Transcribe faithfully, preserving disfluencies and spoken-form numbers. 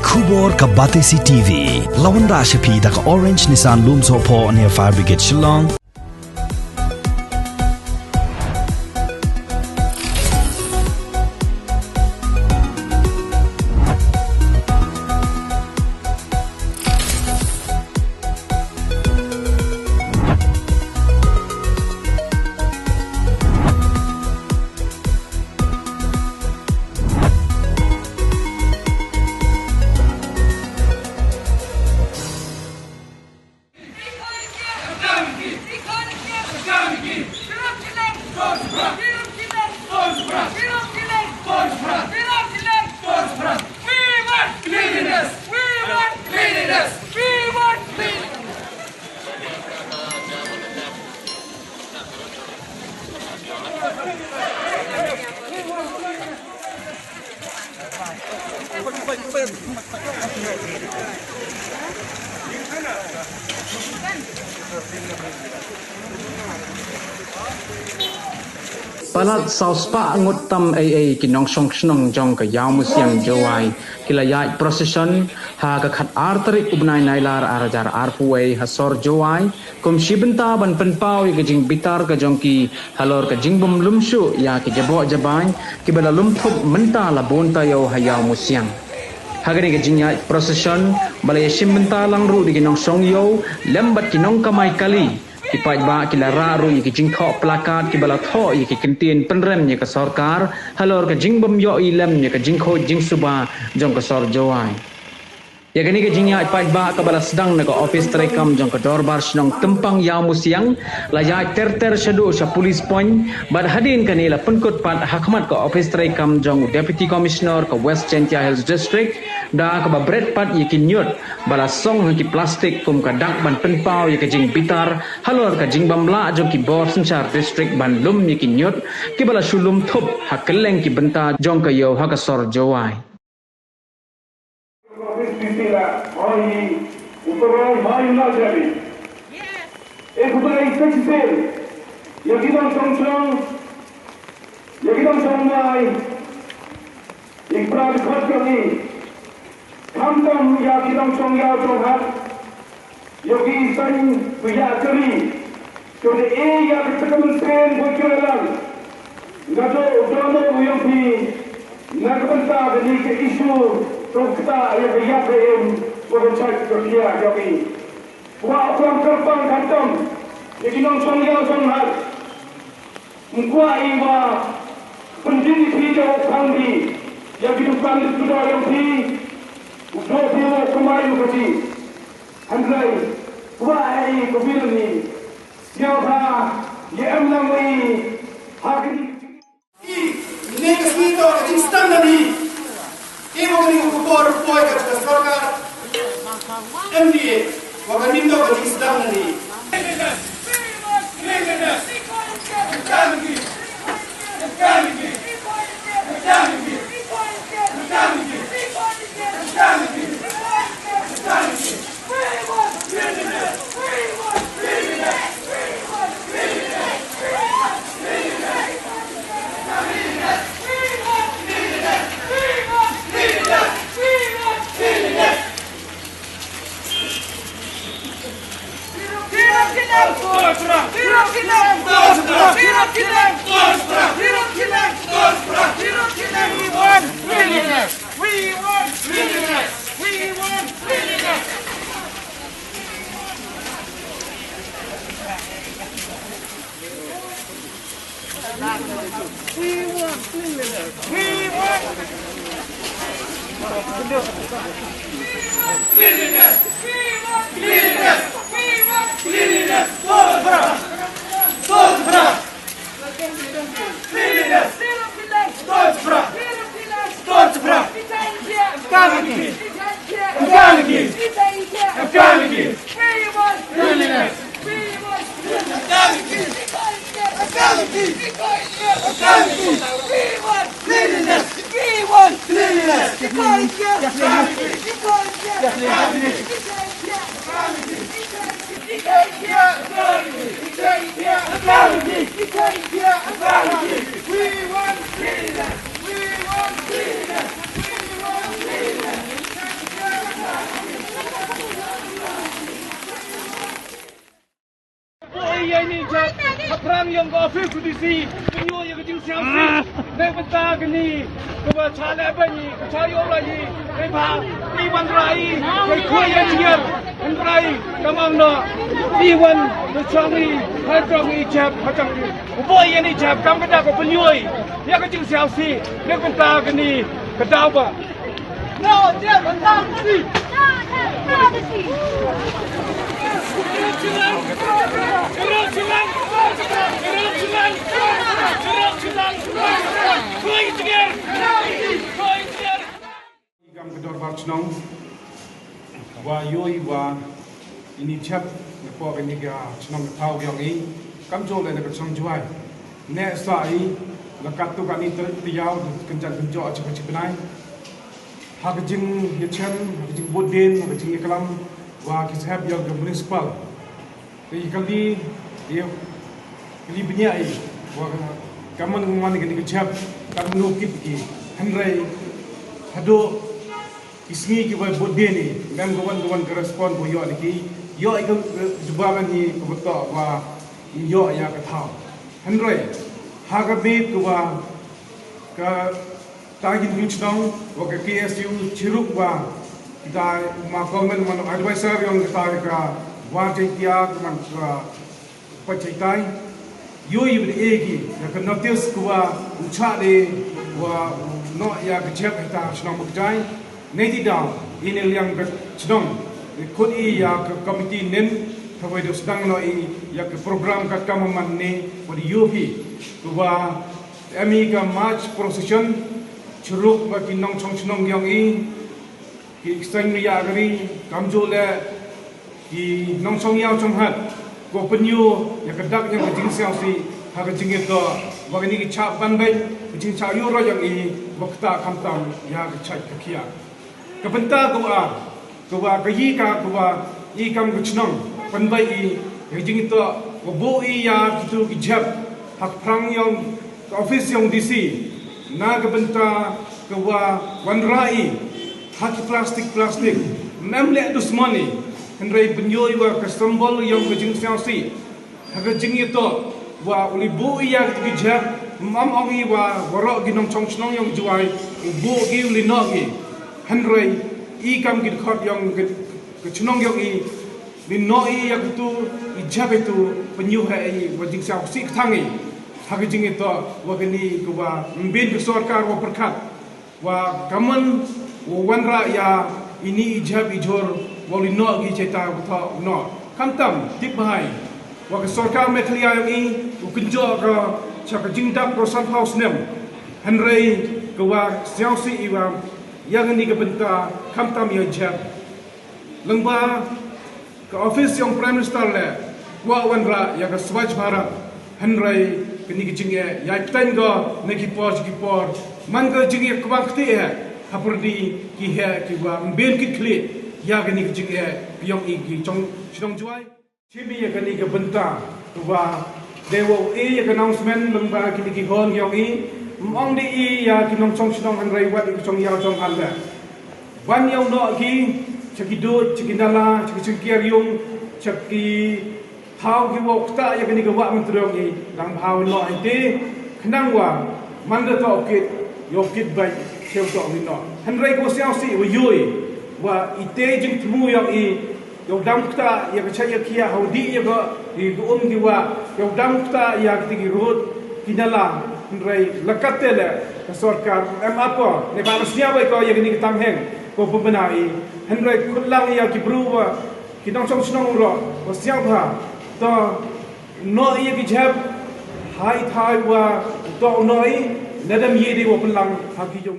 Khubor ka Batesi T V. La wanrah sha phi da ka Orange Nissan Lumsohphoh near Fire Brigade Shillong. Palat saw spah ngut tam ei ei ki nongshong shnong jong ka Ïawmusiang Jowai ki la ïaid procession ha ka khat ar tarik u bnai Nailar ar hajar arphew wei ha sor Jowai, kum shi bynta ban pynpaw ïa ka jingbitar ka jong ki halor ka jingbym lum shuh ïa ki jaboh jabain kiba la lum thup mynta la bun taïew ha Ïawmusiang. Ha kane ka jingïaid procession ba la ïashim bynta lang ruh da ki nongshong ïew lem bad ki nongkamai kali, ki paidbah ki la rah ruh ïa ki jingthoh placard kiba la thoh ïa ki kyntien pynrem ïa ka sorkar halor ka jingbym ïohi lem ïa ka jingkhuid jingsuba jong ka sor Jowai. Ïa kane ka jingïaid paidbah kaba la sdang na ka ophis treikam jong ka Dorbar Shnong Tympang Ïawmusiang la ïaid ter ter shaduh sha Police Point, bad hadien kane la pynkut pat ha khmat ka ophis treikam jong u Deputy Commissioner ka West Jaintia Hills District, da kaba bret pat ïa ki ñiut ba la song ha ki plastik kum ka dak ban pynpaw ïa ka jingbitar halor ka jingbym lah jong ki bor synshar district ban lum ïa ki ñiut kiba la shu lum thup ha kylleng ki bynta jong ka ïew ha ka sor Jowai. Ïa ki nongshong shnong, ïa ki nongshong mai, ïa ki para dkhot jong ngi, khamtam ïa ki nongshong ïaw shong hat, ïa ki saiñ ba ïa kari, to da e ïa ka tymmen pen ba kyrlang. Nga to dono u ïong phi na ka bynta kane ka issue, to kata ïa ka ïap ka im ba ka jait ka khia jong ngi. Kwah u klam kyrpang khamtam ïa ki nongshong ïaw shong hat. Ym kwah i ba pyndit i phi da u khang phi ïa ki dukan ki kdoh ïong phi, u doh phi u kamai u kati. Hynrei kwah i ka bil ni sngewbha ïa em lang i ha kani. Ine ka sngi to ka jingsdang na ni. Imo kani ka khubor poi ka jong ka sorkar M D A wa ka nim to ka jingsdang na ni. We want cleanliness. We want cleanliness. We want cleanliness. We want cleanliness. We want cleanliness. We want cleanliness. We want cleanliness. Cleanliness. Cleanliness. Cleanliness. Cleanliness. Cleanliness. Cleanliness. Cleanliness. Cleanliness. Ka office u D C, pynïoh ïa ka jingsngewsih. Neibynta kane kaba shah lehbeiñ ïa ka, shah ïoh la ïa ka, neibhah i wanrah i, ka khoi ïa jingïar. Hynrei ka mong noh i wan da shong i ha jong i jhep, ha jong i. U buh ïa i jhep kam ka dak ka pynïoh ïa ka jingsngewsih. Neibynta kane ka daw ba Kam ka dorbar chnong wa yoi wa ini chap na po ini ka chnong ka thaw yong i kam jo le na ka chnong juai ne sa i la kat tu ka ni ter tiaw kan jan kan jo acha ka chipnai ha ka jing ya chen ha ka jing bodin ha ka jing ya kalam wa ki sahab yong ka municipal. Ka i kali, i kali bniah i wa ka man ka man ka ni ka chap ka mnu kit ki hynrei hadu ki sngi ki wa bud de ni mem ka wan ka wan ka respond ko yo ni ki yo i ka jubaran ni ka beto wa yo ya ka thaw hynrei ha ka bit ka wa ka ta gin hu chnong wa ka K S U chiruk wa kita ma government man advisor yong kita ka wa jaitia ka man ka pachaitai yo i bde e ki ya ka notice ka wa u cha de wa no ya ka chep kita chnong makjai nei di daw ini liang ka chnong khut i ya ka committee nen ka wa do sedang no i ya ka program ka kam man ne wa di yo phi ka wa Em i ka march procession churuk ba ki nongchong chnong yong i ki seng ri ya gari kamju le ki nongchong yaw chong hat ko penyu ya ka dak ya ka jingsngewsih ha ka jingito ba ka ni ki chap ban bai ka jingcha yu ro yong i ba kata kamtam ya ka chait ka khia. Ka bynta ka wa ka wa ka yi ka ka wa i kam ka chnong pynbai i ka jingito ka bu i ya kitu ki jep ha ka phrang yong ka office yong D C na ka bynta ka wa wanrah i ha ki plastik plastik mem leh dusmon i hynrei pynyo i wa ka symbol yong ka jingsngewsih. Ha ka jingïatoh wa u li buh ïa ka jingïajab, mam ong i wa waroh ki nongchong chnong yong Jowai u buh ki u li noh ki. Hynrei i kam ki dkhot yong ka chnong yong i li noh i ïa katu i jab itu pynïoh ha i wa jingsngewsih kthang i. Ha ka jingïatoh wa kani ka wa mbin ka sorkar wa pyrkhat. Wa kaman wa wanrah ïa ini i jhep i jhur wa u li noh ki cheta u thoh u noh. Khamtam tip bha i wa ka sorkar Meghalaya yong i u kynjoh ka cha ka jingdap ka sanphaw snem. Hynrei ka wa sngewsih i wa ïa kani ka bynta khamtam ïa jhep. Lyngba ka office yong Prime Minister le kwah wanrah ïa ka Swachh Bharat hynrei kani ka jingeh ïa i pteng ko na ki por ki por man ka jingeh kwah kti eh ha pyrdi ki heh ki wa mbin ki khlieh ïa kani ka jingeh yong i ki chong chnong Jowai. Chimi ïa kani ka bynta ka wa dei wa u e ïa ka announcement lyngba kini ki hon yong i. Ym ong dei i ïa ki nongchong chnong hynrei wat ïa ki chong ïa chong han le. Wan ïa u noh ki cha ki dud cha ki nala cha ki chingkiar yung cha ki thaw ki wa u ktah ïa kani ka wah myntri yong i dang bha u noh i te khnang wa man da toh kit ïoh kit bait cheu toh u noh. Hynrei ko siaw si wa yoi wa i te jingthmu yong i Ïa u dang kta ïa ka chait ïa ka khiah ha u dih ïa ka i ka um ki wah ïa u dang kta ïa ki ti ki rud ki nala. Hynrei la katte le ka sorkar em ap ko ne ba la sñiaw bai ko ïa kani ka tam heng ko pynbna i. Hynrei khut lang ïa ki bru wa ki nongchong chnong u roh wa sñiaw bha to noh ïa ki jhep hai thai wa to u noh i. Nadam ïa dei wa pynlang ha ki jong